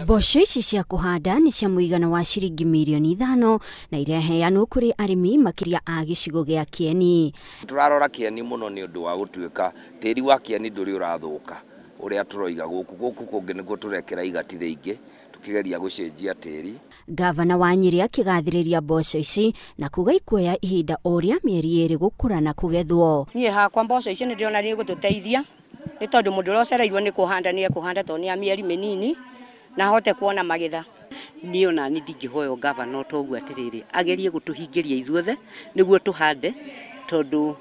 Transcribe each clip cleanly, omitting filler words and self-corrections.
Mboco ici cia kũhanda nĩ cia mũigana wa ciringi mirioni 5 na ireheanwo kũrĩ arĩmi makĩria a gĩcigo gĩa Kĩeni. Tũrarora Kĩeni mũno nĩ ũndũ wa gũtuĩka tĩri wa Kĩeni ndũrĩ ũrathũka ũrĩa tũroiga gũkũ kũngĩ nĩkuo tũrekĩra igati rĩingĩ tukigeria gũcenjia tĩri. Gavana wa Nyĩrĩ akĩgathĩrĩria mboco ici na kuga ikuoya ihinda o rĩa mĩeri 2 gũkũra na kũgethwo. Niĩ hakwa mboco ici nĩ ndĩrona nĩ igũtũteithia nĩ tondũ mũndũ ũrĩa ũcereirwo nĩ kũhanda nĩ ekũhanda tondũ nĩ ya mĩeri mĩnini na ahote kuona magetha. Niĩ ona niĩ ndingĩhoya gavana to ũguo atĩrĩrĩ agerie gũtũhingĩria ithuothe nĩguo tũhande tondũ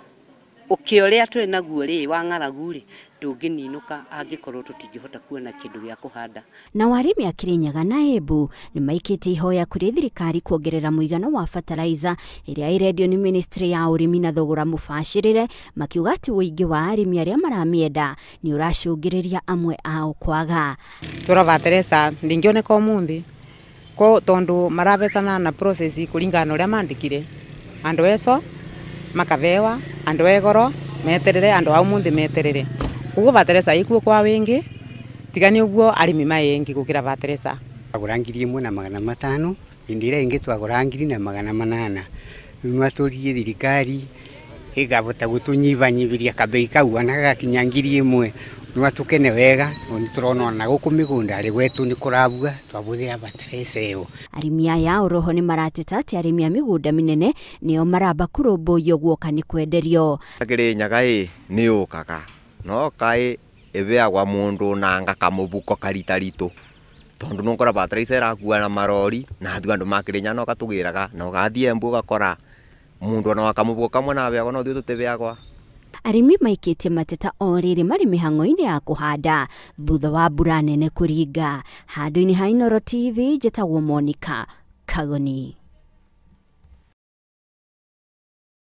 ũkĩa ũrĩa twĩ naguo rĩ wa ng'aragu rĩ ndũngĩninũka angĩkorwo tũtingĩhota kuona kĩndũ gĩa kũhanda. Nao arĩmi a Kĩrĩnyaga na Embu nĩ maikĩtie ihoya kũrĩ thirikari kuongerera mũigana wa fertilizer ĩrĩa ĩrendio nĩ ministry ya ũrĩmi na thogora mũbacĩrĩre, makiuga atĩ ũingĩ wa arĩmi arĩa maramĩenda nĩ ũracũngĩrĩria amwe ao kwaga. Tura fertilizer ndingĩoneka ũmũthĩ ko tondu marabecana na process kũringana na ũrĩa mandĩkire andũ eco makabewa andu egoro meterere andu a umuthi meterere uguo bateresa ikuo kwa wingi tigani uguo arimi maengi gukira bateresa agura 1500 indi ira ingi twagura 1800 riu nwatũrie thirikari igabota gutunyibanyibiria kabei kau ana gagakinya 1000 nwatukene wega ni turona ona guku migunda ri gwetu ni kurabua twabuthira bateresa iyo. Arĩmi aya oroho nĩ marateta atĩ arĩmi a mĩgũnda mĩnene nĩo maramba kũrũmbũiyo guoka nĩ kwenderio. Kĩrĩnyaga ĩ nĩ yũkaga no kaĩ ĩbeagwa mũndũ nanga kamũbuko karitaritũ tondu nũkora bateresa ĩrakua na marori na ithuĩ andũ ma Kĩrĩnyaga no gatũgĩraga na ũgathiĩ Embu ũgakora mũndũ ona wa kamũbuko kamwe na abeagwa no ithuĩ tũtibeagwa. Arĩmi maikĩtie mateta o rĩrĩ marĩ mĩhang'o-inĩ ya kũhanda thutha wa mbura nene kũringa. Handũ-inĩ ha Inooro TV njĩtagwo Monica Kagoni.